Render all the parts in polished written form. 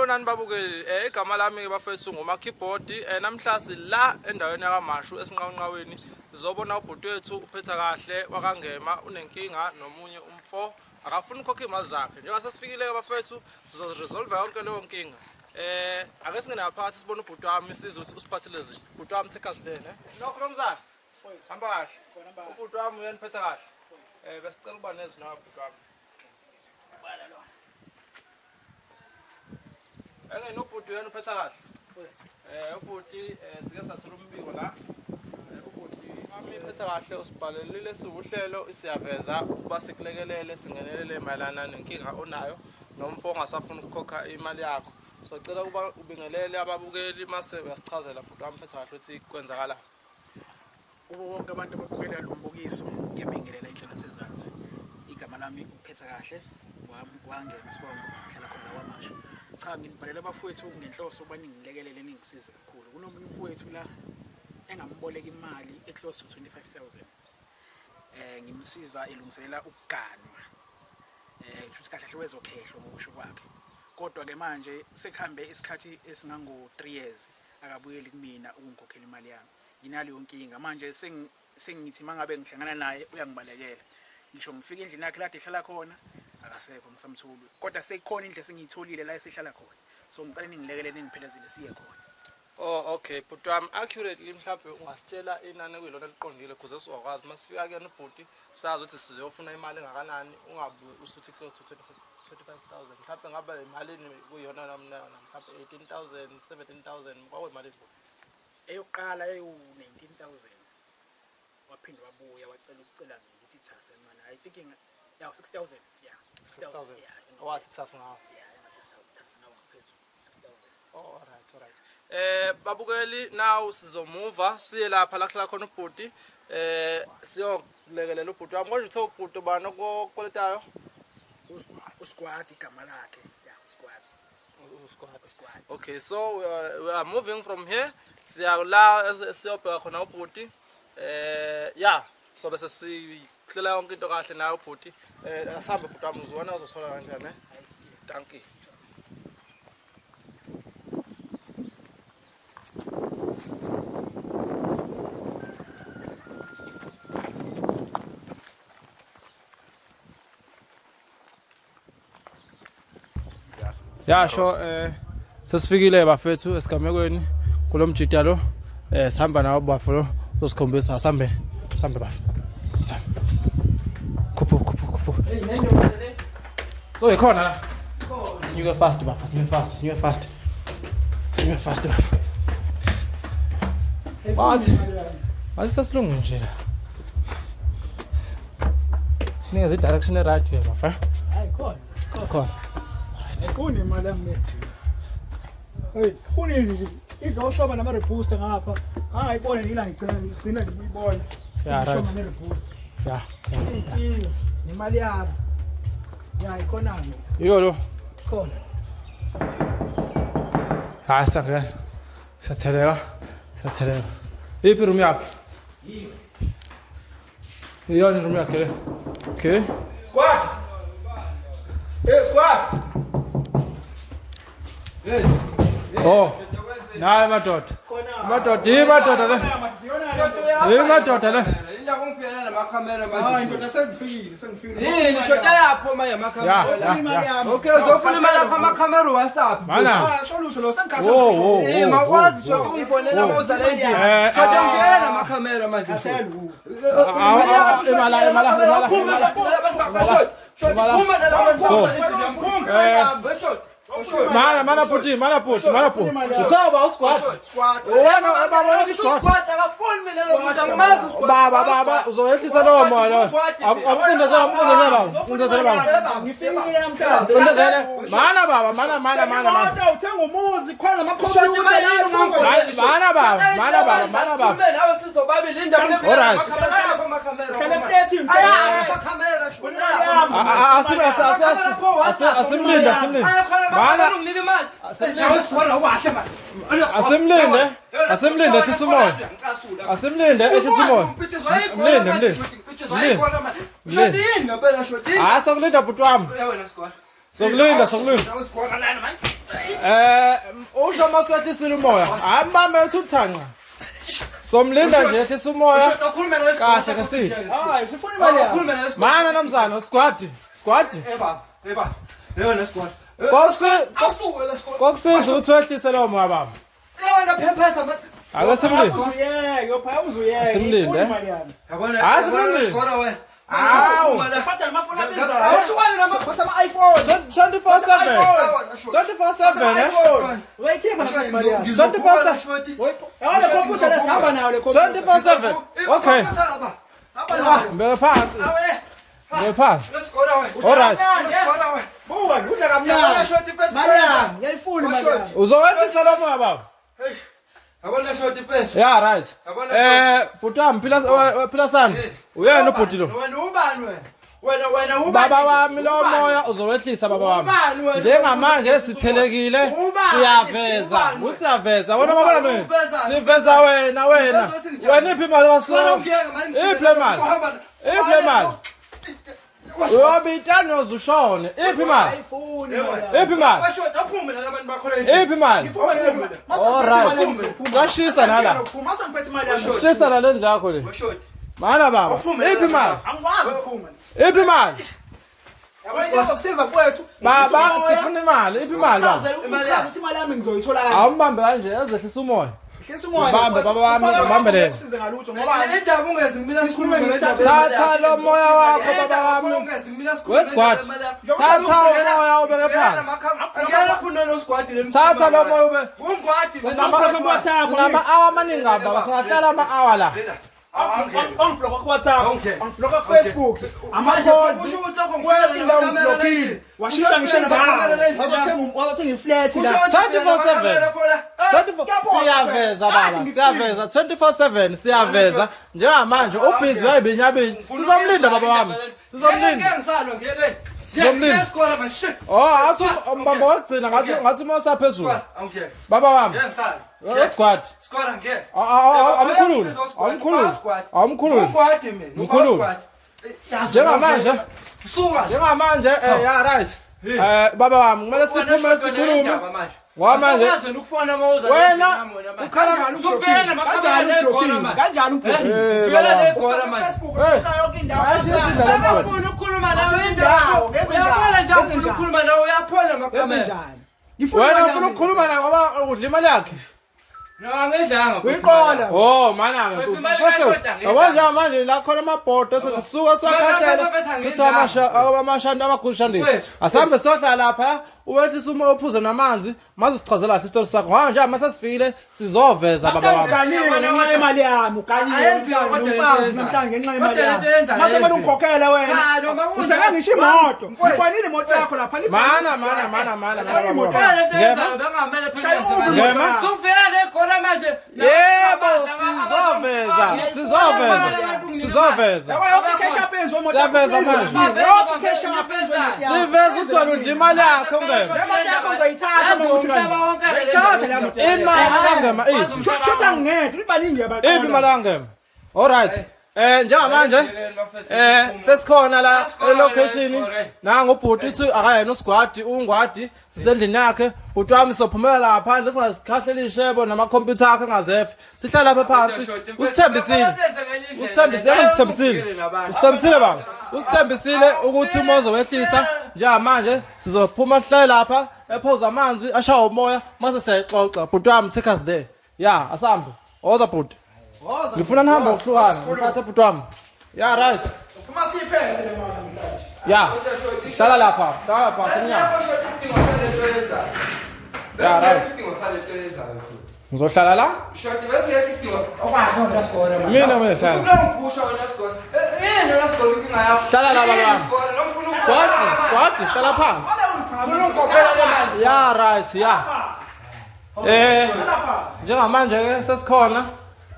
Sanibonani babukeli, igama lami ke bafethu nguMakeyboard. Namhla sila endaweni yakaMashu esinqawunqaweni sizobona ubhuti wethu uphetha kahle wakaNgema unenkinga nomunye umfo akafuni ukukhokha imali zakhe. Njengoba sesifikile ke bafethu sizoresolve yonke leyo nkinga. Ake singene ngaphakathi sibone ubhuti wami sizwe ukuthi usiphathele ziphi. Bhuti wami take us there, ne? Lokho nomzana. Hamba kahle. Ubhuti wami uyaniphetha kahle. Besicela ukuba nezwi nawe bhuti wami. Eke nobhuti uyena uphetha kahle. Ubhuti sike sathola umbiko la. Ubhuti wami uphetha kahle usibhalelile siwuhlelo siyaveza ukuba sikulekelele singenelele mayelana nenkinga onayo nomfo ongasafuni ukukhokha imali yakho. So cela ukuba ubingelele ababukeli mase uyasichazela bhuti wami uphetha kahle ukuthi kwenzakalani. Kubo bonke abantu ababukela lo mbukiso ngiyabingelela inhlelo sezansi. Igama lami ukuphetha kahle wangena isibongo ngihlala khona la kwaMashu. Cha nginibhalela abafowethu ngenhloso ukuba ningilekelele ningisize kakhulu. Kunomunye umfowethu la engamboleka imali eclose to 25,000. Ngimsiza elungiselela ukuganwa. Kusho kahle kahle wezokhehlo ngokusho kwakhe. Kodwa ke manje sekuhambe isikhathi esingango 3 years akabuyeli kumina ukungikhokhela imali yami. Nginaleyo nkinga manje sengithi mangabe ngihlangana naye uyangibalekela. Ngisho ngifika endlini yakhe lade ehlala khona akasekho ngisamthuli. Kodwa sekukhona indlela esengiyitholile la esehlala khona. So ngicela ningilekelele ningiphelezele siye khona. Oh okay bhuti wami accurately mhlawumbe ungasitshela inani ekuyilona eliqondile kuze sizokwazi uma sifika kuyena ubhuti sazi ukuthi sizofuna imali engakanani ungabe usuthi close to 25000 mhlawumbe ngabe imalini kuyona namna mhlawumbe 18000 17000 kwakuyimalini bhuti? Eyokuqala yayiwu-19000 waphinde wabuya wacela ukucela mina ukuthi ithase encane I think ya 6000 yeah 6000 yeah wathi thase ngawo yeah engathi thase ngawo ngaphezulu 6000 Oh alright alright. Babukeli now sizomuva siye lapha la kuhlala khona ubhuti siyokulekelela ubhuti wami. Konje uthe ubhuti ubani okweletayo? Usquad igama lakhe. Yeah, usquad. Usquad. Usquad. Okay, so we are moving from here. Siya la siyobheka khona ubhuti. Yeah, so bese sihlela yonke into kahle naye ubhuti. Asambe bhuti wami uzona uzosola kanjani eh? Thank you. Yasho sesifikile bafethu esigamekweni kulomjita lo sihamba nawo bafo lo uzosikhombisa asambe sambe bafo sambe khuphu khuphu khuphu so ikhona la sinyuke fast bafo sinyuke fast sinyuke fast sinyuke fast bafo bathi bathi sesilungu nje la sinikeze i-direction e-right ke bafo Hayi khona. khona Ayifuni imali yami. Hey, kunini idla nama rebooster ngapha. Angayibona ngila ngigcina ngigcina ngiyibona. Yeah, right. Ishoba ne-rebooster. Yeah. Inkinga nemali yami. Ya ikhona ke. Yiyo lo. Khona. Hayi sangena. Siyatheleka. Siyatheleka. Iphi room yakho? Iyona room yakhe le. Okay. Squad. Hey squad. Hey. Oh. Nayi madoda. Madoda, yi madoda le. Yi madoda le. Hayi ndoda sengifikile sengifikile. Yini shota yapho manje Ya, amakhamera. ya, ya. Okay uzofuna imali yakho amakhamera WhatsApp. Mana. Ah, sho lutho lo sengikhathele. Wo wo Eh wo. mawukwazi shota ungifonela uma uzala endlini. Shota ngifonela namakhamera manje. Khathele u. Imala imala imala. Phuma shota. Shota phuma la So. phuma. Shota. Mana mana puti, mana puti, mana puti. Uthaba usquad. Squad. Wena baba wena usquad. Squad akafuni mina lo muntu angimazi usquad. Baba baba uzoyehlisa lowo moya lowo. Amcindezele amcindezele baba. Amcindezele baba. Ngifikile namhlanje. Amcindezele. Mana baba, mana mana mana mana. Imoto uthenga umuzi khona namakhompyutha yini ungangifuni. Mana baba, mana baba, mana baba. Nawe sizobabili indaba. Alright. Hlala efletini. Asimlinde, asimlinde. Mana asimlinde, asimlinde ehlisa umoya. Asimlinde ehlisa umoya. Mlinde, mlinde. Mlinde. Hayi sokulinda bhuti wami. Sokulinda, sokulinda. Eh usho masehlisile umoya. Hayi mbambe uthi uthanqa. Somlinda nje ehlisa umoya. Kahle ke sihle. Hayi, sifuna imali yakho. Mana namzana squad. Squad. Eh baba, eh baba. Yona squad. Kokusi Awusuke la squad. kokusiza ukuthi wehlise lowo moya baba. Yona phephetha man. Ake simlinde. Uzuyeke, yophaya uzuyeke. Simlinde. Ifuna imali yami. Yabona. Hayi, simlinde. Squad wena. Hawu. Phatha lamafoni abizayo. Awuhlukane namaphatha ama-iPhone. 24/7. 24/7 eh. Uyayikhipha namhlanje imali yami. 24/7. Yabona le computer le sihamba nayo le computer. 24/7. Okay. Mbeke phansi. Mbeke phansi. All right. Buka nje udla kamnandi. Mali yami, ngiyayifuna imali yami. Uzowehlisa lo moya baba. Yabona shoti pesa. Yeah right. Yabona Eh bhuti wami phila phila sani. Uyena ubhuti lo. Wena ubani wena? Wena wena ubani? Baba wami lo moya uzowehlisa baba wami. Ubani wena? Njengamanje sithelekile Ubani? siyaveza. Ubani wena? Usiyaveza. Wena mabona mina. Uvezani? Siveza wena wena. Uveza ukuthi njani? Wena iphi imali kaSlow? Iphi le mali? Iphi le mali? Uyobitana uzushone. Iphi imali? Ayifuni imali yami. Iphi imali? Washota uphume nalabantu bakho le. Iphi imali? All right. Kuyashisa nala. Mase ngiphethe imali yami. Shisa la lendlu yakho le. Washota. Mana baba. Uphume Iphi imali? Angikwazi ukuphuma. Iphi imali? Yabona into ezokusiza mfowethu. Baba sifuna imali. Iphi imali baba? Uchazele uchaze ukuthi imali yami ngizoyithola kanjani. Awumbambe kanje ezehlisa umoya. Hlisa umoya. Mbambe, baba wami, mbambe lena. Kusize ngalutho ngoba Le ndaba ungezi mina sikhulume ngendaba. Thatha lo moya wakho baba wami. Ungezi mina sikhulume. Wesquad. Thatha umoya ubeke phansi. Angiyafuna lo squad le. Thatha lo moya ube. Ungwadi. Sinama-hour amaningi kabi baba singahlala ama-hour la. ongibloka ku WhatsApp, Okay. ongibloka ku Facebook, ama-calls. Kusho ukuthi lokho ngifuna Indawo ungiblockile. Washintsha ngisho indawo. Wazothenga iflat la. 24/7. 24 siyaveza baba siyaveza 24/7 siyaveza njengamanje ubhizi uyayibinyabini sizomlinda baba wami sizomlinda Ngisalwa ngiyele. Sizomlinda. Score man shit. oh athi umbambo wokugcina ngathi ngathi uma usaphezulu Awungeke. baba wami Ngeke ngisale. squad Score ngeke. awumkhulule awumkhulule awumkhulule Ungwadi mina. Mkhulule. Njengamanje. Suka. njengamanje ya right baba wami kumele siphume sikhulume ngoba manje wena ukhala Kanjani ungiblockile? Kanjani ungiblockile? Eh, baba wami. Ublock Facebook, ublock yonke indawo. Ayashisa indaba mfowethu. Ufuna ukukhuluma nawe Indawo, ngenze njani? uyabona nje Ngenze ufuna njani? ukukhuluma nawe uyaphola Ngenze makamera. njani? Ngifuna wena imali ufuna yami. ukukhuluma naye ngoba udla imali yakhe No angidlanga futhi. Uyiqola. Oh mana Futhi imali mfowethu kayishoda ngedlala. yabona njengamanje la khona amabhodo sesisuka siwakhahlela chitha amashanda amagushandisi Wethu. asambe siyohlala lapha uwehlisa uma uphuze namanzi maze usichazela kahle isitori sakho ngoba njengoba sesifikile sizoveza baba wami Uganiwe ngenxa yemali yami, uganiwe Ayenziwa kodwa lento nomfazi yenzayo. namhlanje ngenxa yemali Kodwa lento yami. yenzayo Mase kumele ayenziwa. ungikhokhele wena. Cha, noma kunjani. Uthenge ngisho imoto. Mfowethu. Ngibonile imoto yakho lapha. mana mana mana mana mana Imoto baba wami. Kodwa lento Ngema? yenzayo bengamele phela Shaya yenziwe. ubi Ngema? Sufika le khona manje. Yebo sizoveza sizoveza sizoveza Yabo yonke cash up yenziwe imoto. Siyaveza manje. Yonke cash up yenziwe. siveza ukuthi wena udla imali yakhe ungema Le moto yakho uzoyithatha uma ukuthi Umhlaba wonke Uyithatha le moto. imali kangema iphi Shotha ngedwa, ibaningi abantu. iphi imali kangema alright njengamanje sesikhona la elocation nangu ubhuti uthi akayena usigwadi ungwadi sisendlini yakhe bhuti wami sophumela la ngaphandle singazikhahlela ishebo namakhompyutha akhe angazefi sihlala lapha phansi usithembisile usithembisile usithembisile usithembisile baba usithembisile ukuthi uma uzowehlisa njengamanje sizophuma sihlale lapha ephoza amanzi ashawe umoya mase siyayixoxa bhuti wami take us there ya asambe woza bhuti ngifuna nihambe ngokuhlukana ngithathe bhuti wami ya right Uma siyiphethe le mali namhlanje. ya hlala lapha hlala lapha semnyango Ya, right. Ngizohlala la mina mina hlala Hlala la, baba. Squad squad hlala phansi ya right ya njengamanje ke sesikhona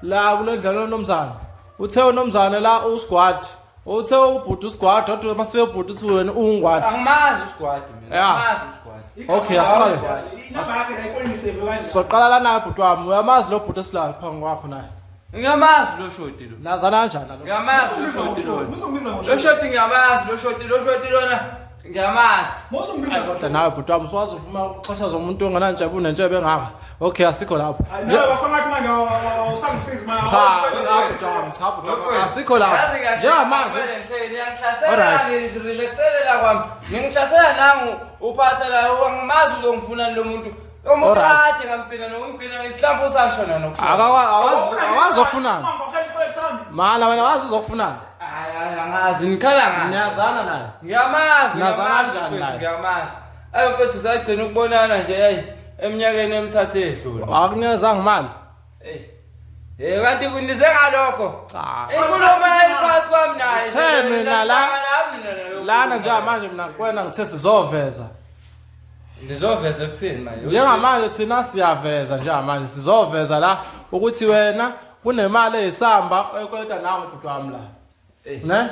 la kulendlalo nomzana uthe unomzana la usquad uthe ubhuti usquad kodwa masiwe ubhuti uthi wena ungwadi Angimazi usquad mina. Ya. Angimazi usquad. okay asiqale Inamba yakhe la ifoni ngisave kanje. soqala la naye bhuti wami uyamazi lo bhuti esilapha ngwakho naye Ngiyamazi lo shoti lo. nazana kanjani nalo Ngiyamazi lo shoti lo. Uzongibiza ngo Lo shoti ngiyamazi lo shoti lo shoti lona. Ngiyamazi. Musungibiza Kodwa nawe bhuti wami usuwazi uvuma ukuxhashazwa umuntu ongenantshebe unentshebe engaka. Okay, asikho lapho. Nawe bafana manje awusangisizi manje. Cha, cha bhuti wami, cha bhuti wami. Asikho lapho. Njengamanje Ngiyangihlasela Alright. ngirelaxelela kwami. Ngingihlasela nangu uphatha la angimazi uzongifuna lo muntu. Umuntu Alright. kade ngamgcina nokumgcina mhlawumbe usashona nokushona. Awazofunana. Mala wena wazi uzokufunana. Hayi hayi angazi nikhala ngani. Niyazana naye. Ngiyamazi Nazana ngiyamazi kanjani mfethu naye? ngiyamazi. Ayi mfethu sagcina ukubonana nje hey eminyakeni emithathu edlule. Akunikezanga imali. Hey. Eh kanti kunize ngalokho. Cha. Inkulumo yayiphasi kwami naye. Uthe mina la- mina nalokhu. Lana njengamanje mina kuwena ngithe sizoveza. Ngizoveza ukuthini manje? Njengamanje thina siyaveza njengamanje sizoveza la ukuthi wena kunemali eyisamba oyikweleta nangu bhuti wami la. Eh. Ne?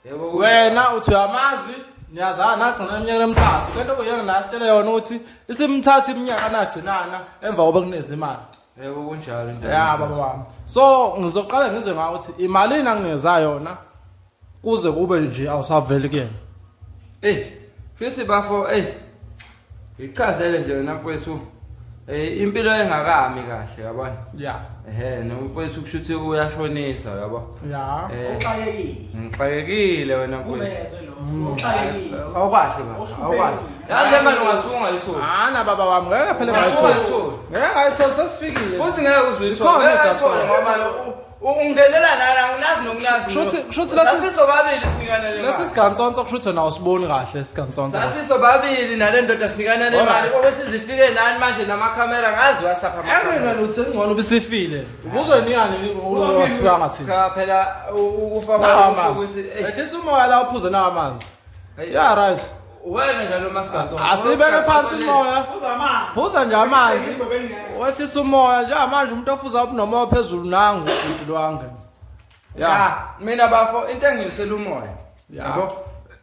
Yebo, Wena uthi uyamazi niyazana nagcina iminyaka emithathu. Lento kuyona la sitshele yona ukuthi isimthatha iminyaka nagcinana emva kokuba kunezimali. Yebo kunjalo njalo. Ya baba wami. So ngizoqala ngizwe ngawe ukuthi imali nangineza yona kuze kube nje awusaveli kuyena. Eh, futhi bafo eh ngichazele nje wena mfowethu. Eh impilo engakami kahle yabona. Ya. Ehhe nomfowethu kusho ukuthi uyashonisa yabo. Ya. Eh Uxakekile. ngixakekile wena mfowethu. Uveze lo. Uxakekile. Awukahle baba, awukahle. Yazi le mali ungasuka ungayitholi. Ana baba wami ngeke phela Ungasuka ngayitholi. ungayitholi. Ngeke ngayitholi sesifikile. Futhi ngeke uze uyithole. Zikhona Ngeke uyithole iy'gatshana. ngoba ungenela nana anginazi nokunazi. Shuthi lesi Sasisobabili sinikana le lesi mali. sigantsonso kushuthi wena awusiboni kahle isigantsonso. Sasisobabili nale ndoda sinikana le mali Alright. ukuthi zifike nani manje namakhamera ngazi wasapha Emina amakhamera. lutho ngcono ubisifile. Ubuzonika nini wasifika ngathini? Cha phela ukufa Nawa kwakho kusho amanzi. ukuthi eh, Ehlisa umoya la uphuze nawa amanzi. hey, Yeah right. wena njalo masiganto. Asibeke phansi umoya. Uza amanzi. Phuza nje amanzi. Igwebe elingekho. Wehlisa umoya njengamanje umuntu ofuza unomoya ophezulu nangu ubhuti lwange. Ya. Cha mina bafo into engilisela umoya. Ya. Yabo.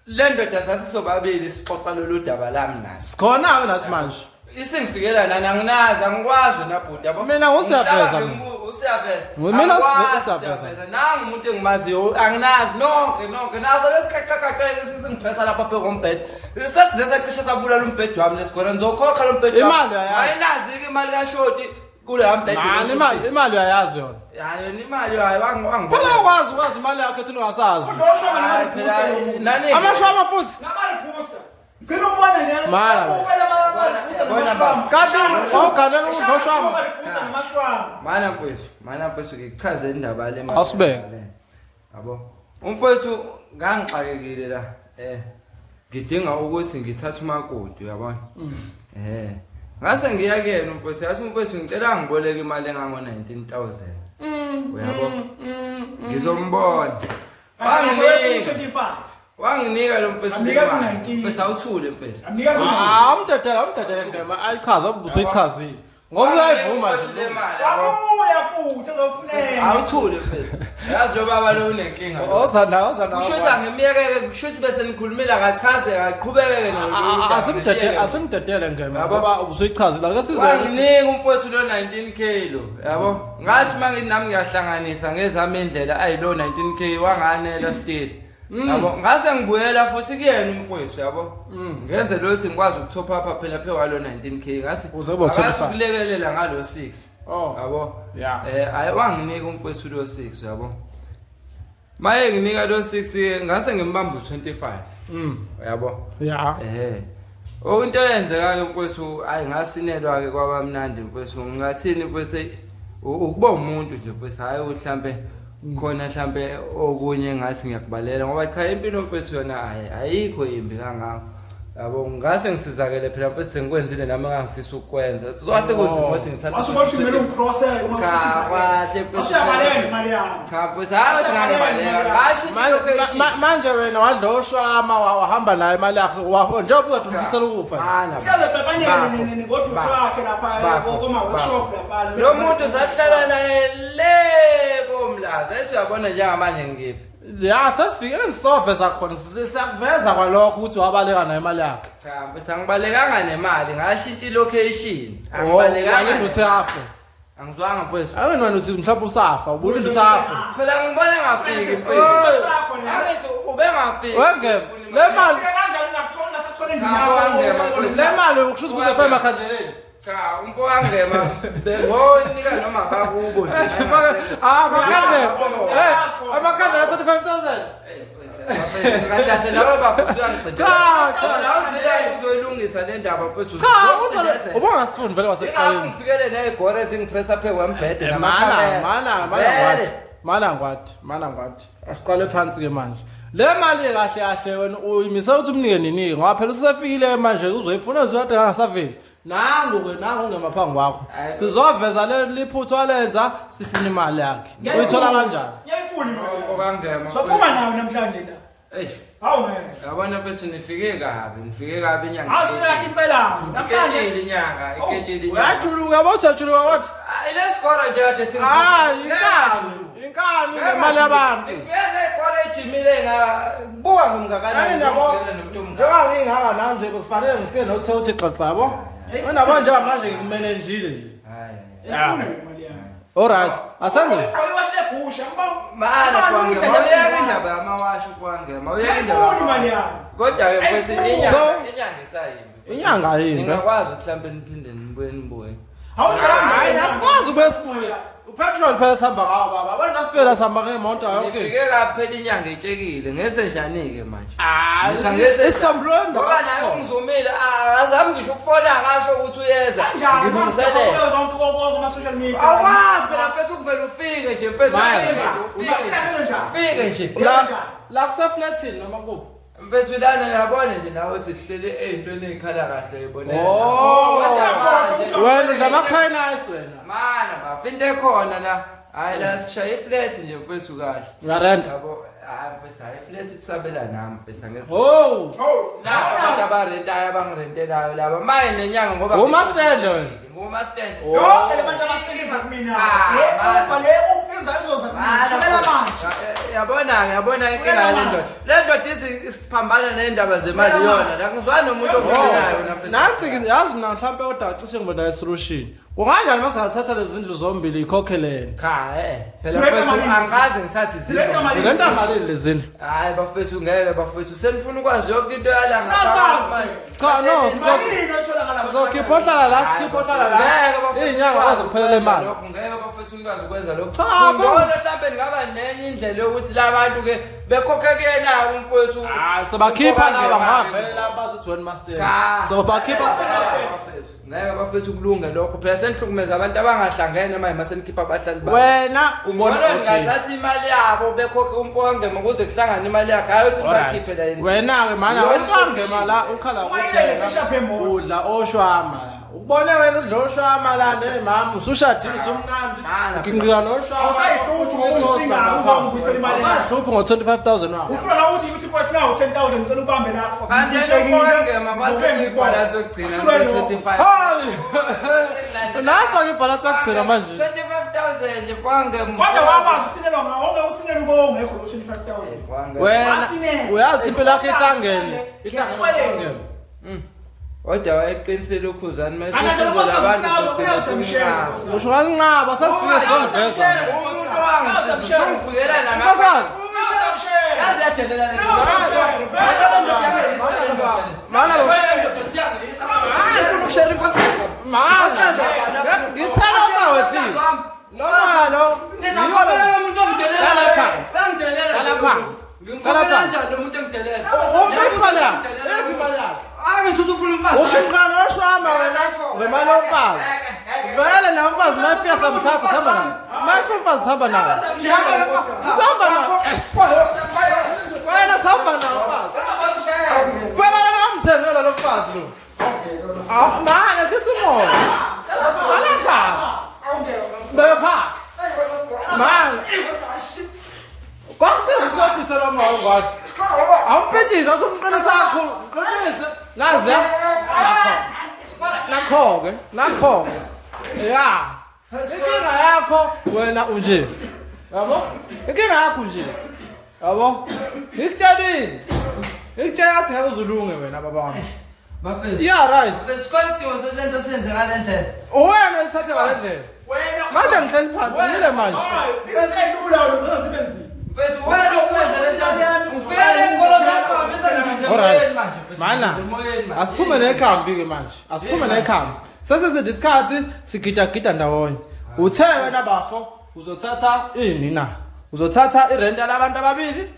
Le ndoda sasisobabili sixoxa lolu daba lami naso. Sikhona ke nathi manje. Isingifikela nani anginazi angikwazi wena bhuti yabo. Mina ngusiyaveza Ngihlala mina. Usiyaveza. Mina Angikwazi, usiyaveza. siyaveza. Nangu umuntu engimaziyo anginazi nonke nonke naso lesiqaqaqaqe sisingipressa lapha phezu kombhede. Sesize sacishe sabulala umbhede wami lesigora ngizokhokha lo mbhede wami. Imali uyayazi. Ayinazi-ke imali kashoti kuleya mbhede. Mani imali imali uyayazi yona. Hayi yona imali hayi wangi Phela ukwazi ukwazi imali yakho ethini ungasazi. Ushoma nama-reposter lo muntu. Nani Amashwama futhi. Nama-reposter. Ngicela umbone nje. Mala. Ufela ama-reposter Bona namashwama. Kanti wawuganela unoshwama. Ama-reposter namashwama. Mana mfowethu, mana mfowethu ngikuchazele indaba le mali. Awusibeke. Yabo. Umfowethu ngangixakekile la. Ngidinga ukuthi ngithathe umakoti uyabona. Ngase ngiya kuyena umfowethu, yathi umfowethu ngicela ngiboleke imali engango 19,000. Uyabo? Ngizombona. Wanginika. 25. Wanginika lo mfowethu. Amnika le mali. 19. Mfowethu awuthule mfowethu. Amnikeza ukuthi Ah, umdedela umdedela ngema ayichaze ubusuyichazile. Ngoba uyayivuma Mfowethu le nje. mali, yabo. wabuya futhi ezofuneka. Awuthule mfowethu. Yazi lo baba lo unenkinga. lo. Oza nawe oza nawe. Kusho ukuthi angimyekeke kusho ukuthi bese nikhulumile akachaze akaqhubekeke nalo. Asimdedele asimdedele ngema Yabo. ngoba ubusuyichazile ake sizwe ukuthi Wanginika umfowethu lo 19k lo yabo ngathi mangithi nami ngiyahlanganisa ngezami indlela ayi lo 19k wanganela still yabo ngase ngibuyela futhi kuyena umfowethu yabo ngenze lo ngikwazi ukutop up phela phe kwalo 19k ngathi Uze ube u-25. akathi ukulekelela ngalo 6 Oh. yabo Yeah. ayi wanginika umfowethu lo 6 yabo maye nginika lo 6 ngase ngimbamba u25 yabo Yeah. Ehhe. Into eyenzeka ke mfowethu ayi ngasinelwa ke kwaba mnandi mfowethu ngingathini mfowethu eyi, ukuba umuntu nje mfowethu hayi ukuthi mhlambe khona mhlambe okunye ngathi ngiyakubalela ngoba cha impilo mfowethu yona ayi ayikho imbi kangako. Yabo ngase ngisizakele phela mfowethu sengikwenzile nami engangifisa ukukwenza. Kwase kunzima ukuthi ngithathe Wasuke uthi kumele ucrosse uma Cha usisiza. kahle mfowethu. Usuyabaleka imali yami. Cha mfowethu hayi ukuthi ngangibaleka. Ngasho Manje manje wena wadla oshwama wahamba naye imali yakhe njengoba ukade umfisela ukufa. Uhlale bhebhanyeni ngodutho wakhe lapha Bafo. koma workshop lapha. Lo muntu sahlala naye le komlaza ethi uyabona njengamanje ngiphi. Ya sesifike ngisoveza khona siyakuveza kwalokho ukuthi wabaleka naye imali yakhe. Cha mfethu angibalekanga nemali ngashintsha ilocation. Angibalekanga. Angibalekanga. Uthi afe. Angizwanga mfethu. Awena wena uthi mhlawumbe usafa, ubulinda uthi afe. Phela ngibona ngafiki mfethu. Sakho le. Angithi ubengafiki. Wengeve le mali Kanjani ngakuthola Uzokhona endlini yakho. Le mali ukusho ukuthi uzofa emakhandleleni. Cha, umfo wangema bengonika noma bakubo nje. Ah, amakhandlela. Eh, amakhandlela 25,000. Kahle kahle nawe bafo usuyangigcina. Cha, cha. La uzile uzoyilungisa le ndaba mfethu. Cha, uthole ubungasifuni vele wasekuqaleni. Ngifikele nezigore ezingipressa phe kwembhede Mana, mana, mana ngwathi. Mana ngwathi, mana ngwathi. Asiqale phansi ke manje. Le mali kahle kahle wena uyimise ukuthi umnike nini ngoba phela usefikile manje uzoyifuna uzokade angasaveli. Nangu ke nangu ungema phambi kwakho. Sizoveza le liphuthu alenza sifuna imali yakhe. Uyithola kanjani? Ngiyayifuna imali. Umfo kangema. Sophuma nawe namhlanje la. Eish, Hawu ngeke. yabona mfethu nifike kabi, nifike kabi inyanga. Awusuyahle impela. Namhlanje Iketshile inyanga, iketshile inyanga. Uyajuluka yabo ujuluka wathi. Hayi lesikoro nje kade sing. Ah, inkani, inkani nemali yabantu. Ngifike nezikoro ejimile nga buka ngimngakanani. Ani nabo ngifike nomuntu omngaka. njengoba ngingaka nami nje kufanele ngifike nothe uthi xaxa yabo. Wena manje manje ngikumenenjile nje. Hayi. Ngiyayifuna imali yami. Alright, asenze. Awuyiwashe gusha ngiba. Mana kwangema, uyeka indaba yamawashi kwangema, uyeka indaba. Ngiyayifuna imali yami. Kodwa ke mfethu inyanga, inyanga isayimbi. Inyanga yini? Ningakwazi ukuthi mhlambe niphinde nibuye nibuye. Hayi, asikwazi ube sibuye. Upetrol phela sihamba ngawo baba. Abantu asifela sihamba ngemoto yonke. Nifike kaphela inyanga itshekile, ngenze njani-ke manje? Hayi, Ngithi angeze- isisambulo Ngoba naye ungizumile, azami ngisho ukufona ngasho ukuthi uyeza. Kanjani? Ngilungiselele. Zonke konke kuma social media. Awazi phela mfethu ukuvela ufike nje mfethu Maya. ufike nje ufike nje. Ufike nje. La la kuseflatini noma kuphi? Mfethu lana yabona nje nawe sihlele ey'ntweni ey'khala kahle yibona. Oh. Manje- Wena udla ama-cry nice wena. Mana bafa into ekhona la. Hayi la sishaye iflat nje mfethu kahle. Uyarenta. Yabo, hayi mfethu hayi iflat isabela nami mfethu angeke. Oh. Laba abantu abarentayo abangirentelayo laba maye nenyanga ngoba Umastand wena. Ngumastand. Yonke le bantu abasipikisa kumina. Ah, Le mana. upha le uphiza izoza kumina. Sukela manje. Yabona yabona inkinga yale ndoda. Le ndoda isiphambana nendaba zemali yona. La ngizwana nomuntu ofonelayo wena mfethu. Nansi ke yazi mina mhlawumbe kodwa cishe ngibona isolution. Kunganjani masingathatha lezi zindlu zombili ikhokhelene? Cha eh. Phela Zirenta mfethu malini? angikaze ngithathe Zirenta izindlu. malini? Zirenta malini lezi zindlu? Hayi bafethu ngeke bafethu senifuna ukwazi yonke into yala Singasazi. manje. Cha no, sizo Malini otholakala? sizokhipha ohlala la, sikhipha ohlala la. Ngeke bafethu. Iy'nyanga kwaze kuphelele imali. Lokho ngeke bafethu ngikwazi ukwenza lokho. Cha, Ngcono mhlawumbe ngaba nenye indlela yokuthi labantu ke bekhokhe kuyena umfowethu. Ah, sobakhipha laba Umfowethu. ngavele laba bazothi wena master. Cha. Sobakhipha Bafethu, Ngeke bafethu kulunge lokho. Phela senihlukumeza abantu abangahlangene manje masenikhipha abahlali babo. wena ubona Ngcono okay. ngingathatha imali yabo bekhokhe umfo wangema ukuze kuhlangane imali yakhe. Hayi ukuthi bakhiphe la endlini. Wena ke mana Iyona umfangema solution. la ukhala Uma ile ketchup emoto. udla oshwama la. Ukubone wena udla oshwama la nemama usushadile usumnandi. Mana. Nginqika noshwama. Awusayihluphi ngokucinga, uzongibuyisela imali yakho. Awusayihluphi ngo-25000 wakho. Ufuna la uthi ukuthi five now 10000 ngicela ubambe la. Kanti yena umfo wangema kwase ibhalansi yokugcina ngo-25. Hayi. Nanso ke ibhalansi yokugcina manje. 25,000 nje mfowangema. Kodwa wakwazi ukusinelwa ngawo, onge usinele ube ungekho lo 25000. Wena Wasinele. uyazi impilo yakho ihlangene. Ngiyasikweleta. Kodwa wayeqinisile ukhuzani manje Kanti usizo labantu nkosi, sogcina ufuna simnqaba. Usho kalinqaba sesifike solivezwa. Umuntu wangisiza usungifukela nama. Nkosikazi. Yazi yadelela le Mana lo. Ufuna ukushare inkosi? Mana. Ngithela uma wehlile. Noma lo. Ngizakubona umuntu ongidelela. Hlala phansi. Sangidelela. Hlala phansi. Ngimkhokhela Hlala phansi. kanjani lo muntu engidelela? Uphi imali yakhe? Iphi imali yakhe? Hayi ngithi ufuna umfazi. Ukhipha noshwama wena ngemali yomfazi. Vele nawe umfazi mayifika samthatha sihamba naye. Mayifika umfazi sihamba naye. Sihamba naye. Wena sihamba naye umfazi. Phela wena wamthengela lo mfazi lo. Awu manje sisimoya. Hlala phansi. Beka phansi. Manje. Kwakusiza usofisa lo moya ngathi. Awumpetshise awumqinisa kakhulu. Qinise. Nazi. Nakho ke, nakho ke. Ya. Inkinga yakho wena unje. Yabo? Inkinga yakho nje. Yabo? Ngikutshelile. Ngikutshela ngathi ngeke uzulunge wena baba wami. Bafethu. Yeah right. Bafethu isidingo solento senze ngale ndlela. Uwena uyithathe ngale ndlela. Wena Manje ngihleli phansi ngile manje. Hayi, izinto ey'lula wena zingazisebenzisi. Mfethu wena usenze le nto. Ngifikele inkolo zakho bese Alright. Ngisemoyeni manje. Mana. Ngisemoyeni manje. Asiphume nekhambi ke manje. Asiphume nekhambi. Sesizide isikhathi sigidagida ndawonye. Uthe wena bafo uzothatha ini na? Uzothatha irent yalabantu ababili.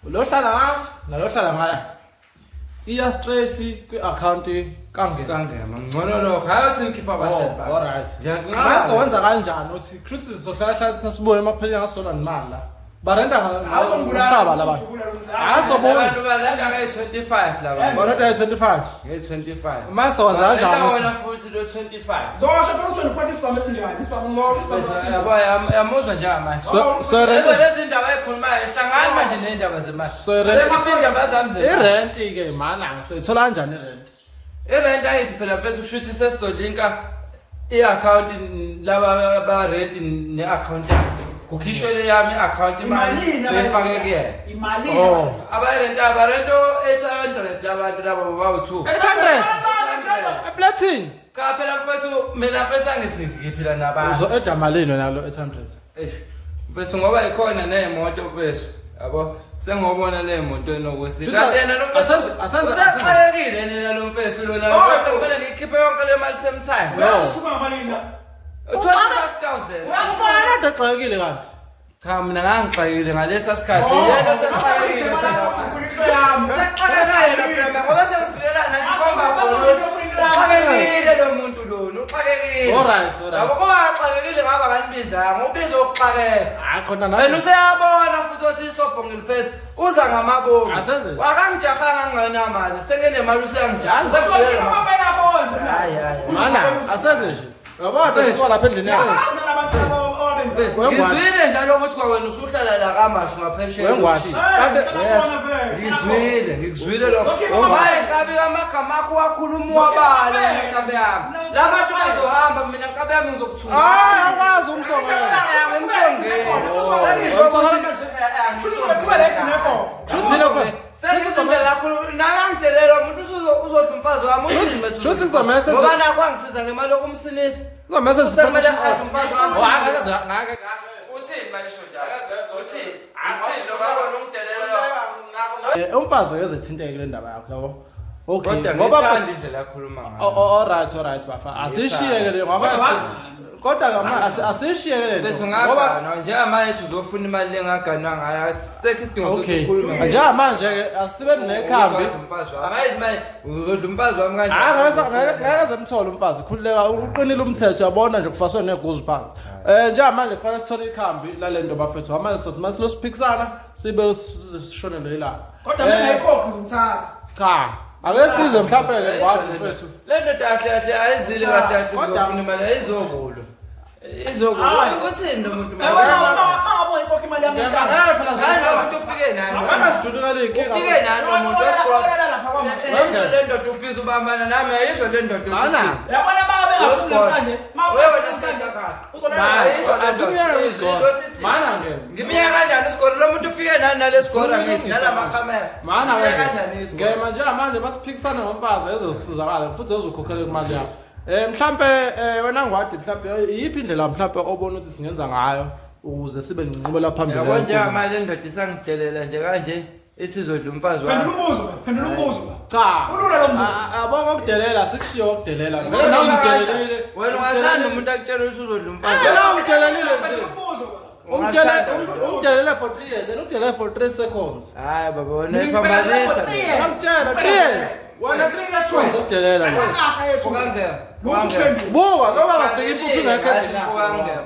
Ulohlala nga nalohlala ngala. Iya straight kwi-account kaNgema. Kangema ngcono lokho. Hayi uthi ngikhipha abahlali Oh, bakho. alright. Ngiyakunqaba. Mase wenza kanjani uthi Chris sizohlala hlala thina sibone emapheleni ngasona nemali la. Barenta ngomhlaba la bantu. Asobona. Abantu balanda nge-25 laba. Barenta nge-25. Nge-25. Mase wenza kanjani Balanda uthi wena futhi lo 25. Zosho phela uthole uphathe isibhamu esinjani? Isibhamu ngosho isibhamu Bese yabo yamuzwa njengamanje. so so Lezo rent lezi ndaba ezikhulumayo hlangani manje ney'ndaba zemali. So rent- Sekhipha iy'ndaba zami zemali. irent ke mana so ithola kanjani irent? Irent ayithi phela mfethu kusho ukuthi sesizolinka i-account laba ba-rent ne-account yami. Kukhishwe le yami i-account imali Imalini beyifake kuyena. Imalini? Oh. Abarent abarento 800 labantu laba bawu-2. 800. Eflatini. Cha phela mfethu mina mfethu angithi ngiphila nabantu. Uzo eda malini wena lo 800? Eish, mfethu ngoba ikhona ney'moto mfethu yabo sengobona ney'moto enokuthi Shuthi kanti yena lo mfethu asenze- usexakekile nina lo mfethu lona Oh. bese kumele ngikhiphe yonke le mali same time. No. Sikhuluma ngamalini la? 25,000. Ubani ade xakekile kanti? Cha mina ngangixakekile ngalesa sikhathi. Oh. Yena sexakekile. Sexakekile phela ngoba sengifikela naye ngikhomba khona ukuthi uxakekile lo muntu lona uxakekile. Alright, alright. Yabo kuba xakekile ngaba kanibizanga ubiza ukuxakeka. Hayi khona Wena nami. useyabona futhi othi isobho ngiliphethe uza ngamabomu. Asenze. Wakangijahanga ngingenamali senginemali useyangijaha. Hayi, hayi. Mana asenze nje. Yabona sisuka lapha endlini yakho. Wengwane. Ngizwile njalo ukuthi kwawena usuhlala la kaMashu ngaphesheya. Wengwane. elokishini. Kanti Ngizwile, ngikuzwile lokho. Zokhipha amafayela. Hayi nkabi amagama akho wakhuluma uwabale nkabi yami. La bantu bazohamba mina nkabi yami ngizokuthunga. Hayi awukwazi umsongela. Angimsongeli. Shuthi lokho. Nakangidelela umuntu uzodla umfazi wami uthi Shuthi kuzomele senze- ngoba nakho angisiza ngemali yokumsinisa. Kuzomele senze Sekumele adle umfazi wami. Oh, angeke ngake Uthini manje sho njalo? Uthini? Uthini lo ngakho ungidelela? Umfazi ngeze thinteke kule ndaba yakho yabo. Okay. Kodwa Ngoba ngithanda futhi indlela akhuluma ngayo. Alright bafa. Asishiyeke le ngoba kodwa ngama asishiyeke le Mfethu nto. Ngoba ngaganwa njengamanje uzofuna imali lengaganwa ngayo asisekho isidingo sokuthi okay. ukhulume. Njengamanje ke asibe nekhambi. Umfazi wami. Hayi manje uzodla umfazi wami kanjani? Hayi ngeke ngeke zemthole umfazi khululeka uqinile umthetho uyabona nje kufaswe negoose phansi. Njengamanje kufanele sithole ikhambi lalento bafethu. Manje sothi mase losiphikisana sibe sishonelwe ilanga. Kodwa mina ayikhokhi ngizomthatha. Cha, ake sizwe mhlawumbe ke ngwadi mfethu. Le ndoda kahle kahle ayizile kahle kahle Kodwa- uzofuna imali ayizokulwa. Izokulwa. Hayi. Uthini lo muntu Yabona manje? uma ngabe uyikhokha imali yami namhlanje. Ngeke phela Hayi lo muntu ufike nani? Ngeke sijulukele inkinga. Ufike nani lo muntu esikole? Olala lapha kwaMashu. Le ndoda ubhizi ubambana nami ayizwa le ndoda. Mana. Yabona uma ngabe engafuni namhlanje, uma ngabe Wewe nesikhathi sakho. uzolala Ayizwa le ndoda. Asimyeke isigora. Mana ke. Ngimyeka kanjani isigora? Lo muntu ufike nani nale sigora ngithi nalamakhamera. Mana Ufike ke. kanjani isigora? Ngema njengamanje masiphikisana ngomfazi ezosizakala futhi ezokhokhela imali yakho. Mhlambe wena ngwadi mhlambe iyiphi indlela mhlambe obona ukuthi singenza ngayo ukuze sibe nenqubela phambili. Yabo njengamanje le ndoda isangidelela nje kanje ithi izodla umfazi Phendula wami. umbuzo, phendula umbuzo. Cha. Ulula lo mbuzo. Yabo ngokudelela sikushiye ukudelela. Vele nawe umdelelile. Wena ungathanda umuntu akutshela ukuthi uzodla umfazi Vele wami. umdelelile nje. Phendula umbuzo. Umdelele for 3 years and umdelele for 3 seconds. Hayi baba wena iphambanisa. Ngamtshela 3 years. Wena 3 seconds ukudelela nje. Akaha yethu. Ukangema. Lutho uphendula. Buka noma ngasifika impuphu ingekho endlini yakho. Ukangema.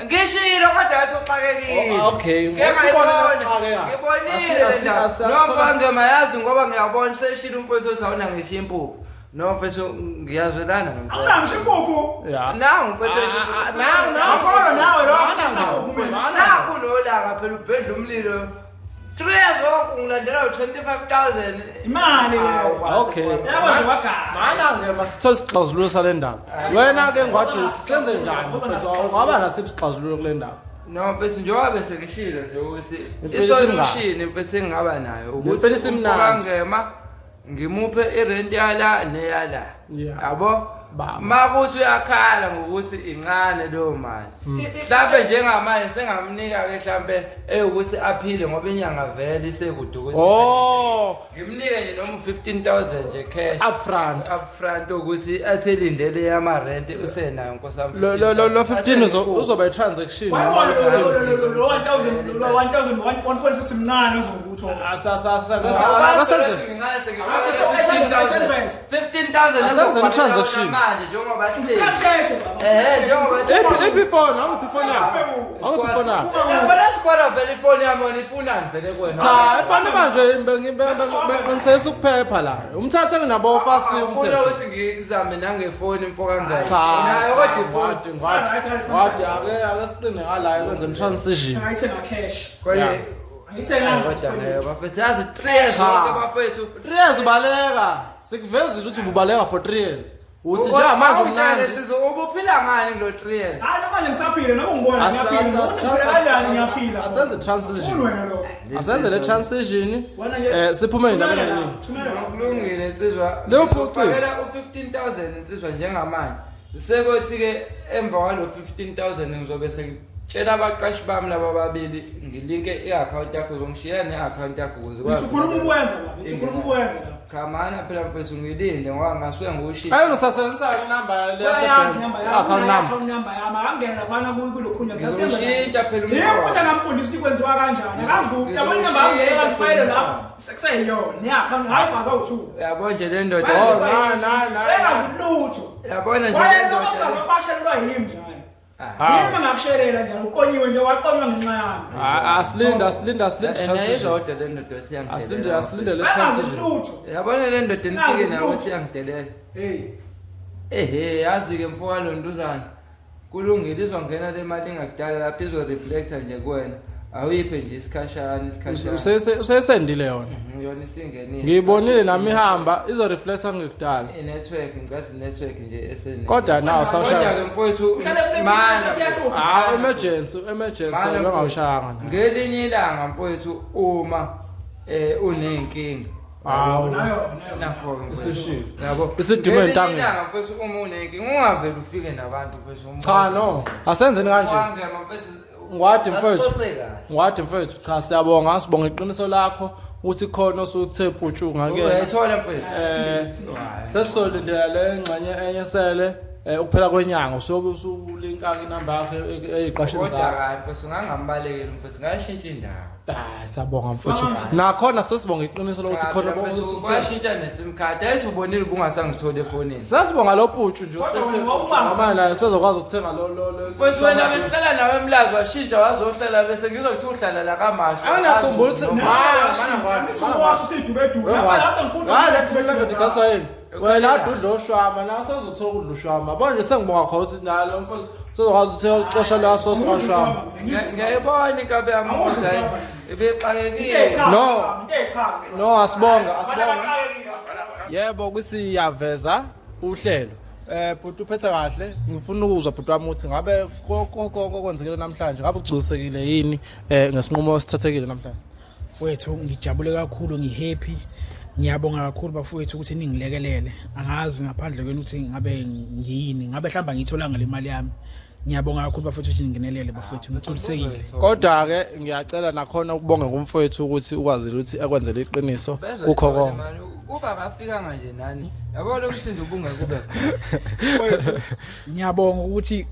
Ngishilo kodwa wathi uxakekile. Oh, okay. Ngeke Sibone ngayibona. uxakeka. Ngibonile Asi- le ndaba. asi- No mfangema yazi ngoba ngiyabona seshilo umfowethu othi awuna ngisho impuphu. No mfowethu ngiyazwelana nomfowethu. Awunangisho impuphu. Yeah. Nangu mfowethu esho Ah, impuphu. Nangu nangu. Awukholwa nawe lo. Mana ngeke. Mana. Nakhu nolaka phela ubhedla umlilo. 3 years wonke ungilandela u-25,000. Imali. Okay. Yabo nje wagana. Mana ke masithole isixazululo sale ndaba. Wena ke ngwadi uthi senze njani mfethu? Ungaba nasiphi isixazululo kule ndaba? No mfethu njengoba bese ngishilo nje ukuthi Impela isolution mfethu engingaba nayo ukuthi Impela isimnandi. umfokangema ngimuphe irent yala neyala. Yeah. Yabo? Baba. Makuthi uyakhala ngokuthi incane leyo mali. Mhlambe njengamanje sengamnika ke mhlambe eyukuthi aphile ngoba inyanga vele isekude ukuthi Oh, ngimnike nje noma u-15000 nje cash upfront. upfront ukuthi athi elindele yama rent usenayo nkosi yami. Lo lo lo lo 15 uzoba i-transaction. Wayibona lo 1000 lo 1000 1.6 mncane uzokuthi. Akasenze. 15000 Asenze i-transaction. manje njengoba sihleli. Kusheshe baba. Eh njengoba Iphi iphi phone? Angiphi phone yakho? Angiphi phone yakho? Wena sikwara vele ifoni yami wena ifunani vele kuwena? Cha, ifane manje bengiqinisekisa ukuphepha la. Umthathe nginabo fast Ufuna umthetho. ukuthi ngikuzame nangefoni mfo kangaka. Cha, Unayo kodwa ifoni. ngwadi ngwadi ake ake siqine ngala kwenze transition. Angayithenga cash. Kwaye Angayithenga. kodwa ngeke bafethu yazi 3 years bonke bafethu. 3 years ubaleka. Sikuvezile ukuthi ububaleka for 3 years. Uthi njengamanje umnandi. Ubuphila ngani kulo 3 years? Hayi namanje ngisaphila noma ungibona ngiyaphila. Uthi ngiphila kanjani ngiyaphila. Asenze transition. Ufuni wena lo. Asenze le transition. Wena nje. Siphume indabeni eningi. Thumela la. Kulungile insizwa. Leyo phuci. Ngifakela u15000 insizwa njengamanje. Sekuthi ke emva kwalo 15000 ngizobe sengitshela abaqashi bami laba ababili ngilinke i-account yakho uzongishiya ne-account yakho ukuze Ngithi ukhuluma ukwenza baba. Ngithi ukhuluma ukwenza la. Cha mana phela mfethu ngilinde ngoba ngasuke ngiwushintshe. Ayo usasebenzisa inamba le Uyayazi inamba yami. account number. Account number yami. Akangena laphana kulokhunya ngisasenza. Ngizoshintsha phela Yebo futhi angamfundisa ukuthi kwenziwa kanjani. Akazi ku yabona inamba yami leyo angifayele lapho. Sekuseyiyona. Ne account hayi faza u2. Yabo nje le ndoda. Oh, na na na. Engazi lutho. Yabona nje le Wayena ndoda. basabaqashelwa yimi njalo. Ah. Yimi ngakushelela njalo uqonyiwe nje waqonywa ngenxa yami. Asilinde asilinde asilinde transition. Ayizodwa le ndoda siyangidelela. Asilinde asilinde le Engazi transition. lutho. Yabona le ndoda enifike nayo Lutho. siyangidelela. Hey. Ehe yazi ke mfo kalontuzana. Kulungile izongena le mali ingakudala lapha izoreflecta nje kuwena. Awuyiphe nje isikhashana isikhashana. Useyisendile yona. Yona isingenile. Ngiyibonile nami ihamba izoreflecta ngekudala. I-network ngicathi i-network nje esene. Kodwa nawo Kodwa sawushaya. ke mfowethu Uhlale flexible, mana, network iyahlupha. Ah emergency emergency Mana, bengawushayanga na. Ngelinye ilanga mfowethu uma uneyinkinga. Hawu. Nayo nayo. Nakho ke mfowethu. Isishilo. Yabo. Isidume Ngelinye entangeni. ilanga mfowethu uma uneyinkinga ungavele ufike nabantu mfowethu. Cha no. Asenzeni kanje. Wangema mfowethu. Ngwadi mfowethu. Asixoxe kahle. Ngwadi mfowethu cha siyabonga sibonga iqiniso lakho ukuthi khona osuthe putshu ngakuyena. Uyayithola mfowethu. Sesisolindela le ngxenye enye sele ukuphela kwenyanga usuke usulinka inamba yakho eyiqashini Kodwa zakho. kayi mfowethu ngangambalekeli mfowethu ngashintsha indawo. Ah siyabonga mfowethu. Nakhona sesibonga iqiniso lokuthi Cha, khona phela mfowethu, kwashintsha nesim card. Ayithi ubonile ubungasangitholi efonini. Sesibonga lo putshu nje Kodwa usethe wena wawubamba. ngoba naye sezokwazi ukuthenga lo lo lo. Mfowethu wena behlala nawe emlazi washintsha wazohlala bese ngizokuthi uhlala la kamashu. Angakhumbula ukuthi Angithi uwazi usidubedube. Lapha ngifuna wena ade udla oshwama nawe sezothola ukudla ushwama yabo nje sengibonga khona ukuthi nalo mfowethu sezokwazi ukuthi ucosha leya sosi kashwama Ngiyayibona inkabi yami ukuthi hayi, ibixakekile. No. No asibonga asibonga. Yebo kusiyaveza uhlelo. Bhuti uphethe kahle ngifuna ukuzwa bhuti wami ukuthi ngabe konke okwenzekile namhlanje ngabe ugculisekile yini ngesinqumo osithathekile namhlanje. Mfowethu ngijabule kakhulu ngihappy. Ngiyabonga kakhulu bafowethu ukuthi ningilekelele. Angazi ngaphandle kwenu ukuthi ngabe ngiyini, ngabe mhlawumbe ngiyitholanga le mali yami. Ngiyabonga kakhulu bafowethu ukuthi ningenelele bafowethu ngigculisekile. Kodwa ke ngiyacela nakhona ukubonga kumfowethu ukuthi ukwazile ukuthi akwenzele iqiniso kukho konke. Kuba ngafikanga nje nani. Yabo lo msindo ubungeke ube. Mfowethu ngiyabonga ukuthi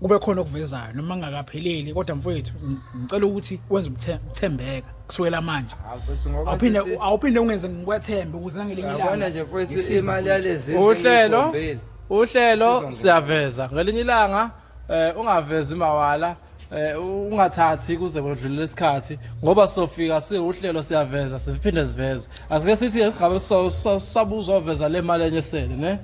kube khona okuvezayo noma ngingakapheleli kodwa mfowethu ngicela ukuthi wenze ukuthembeka kusukela manje. Hawu mfowethu ngoba Awuphinde awuphinde ungenze ngikwethembe ukuze nangelinye Yabona ilanga. nje mfowethu imali yalezi Uhlelo uhlelo siyaveza ngelinye ilanga ungavezi mawala ungathathi kuze kwedlulele isikhathi ngoba sofika siwuhlelo siyaveza siphinde siveze asike sithi singabe sabuzoveza le mali enye sele ne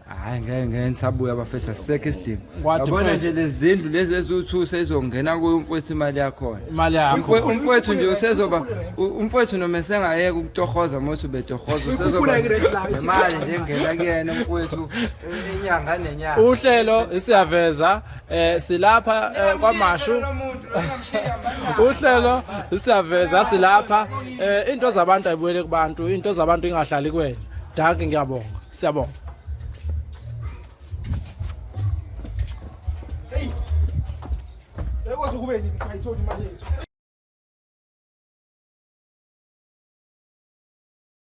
Hayi ngeke ngeke nisabuya bafethu asisekho isidingo. Ngwadi Yabona mfowethu. nje lezi zindlu lezi eziwu2 sezongena kuyo umfowethu imali yakhona. imali yakho Umfowethu nje usezoba umfowethu noma esengayeka ukutohoza mothi ubetohoza usezoba imali nje engena kuyena umfowethu inyanga nenyanga. Uhlelo isiyaveza silapha kwaMashu. Uhlelo isiyaveza silapha into zabantu ayibuyele kubantu into zabantu ingahlali kuwena. Dankie ngiyabonga. Siyabonga. Singayitholi imali yethu.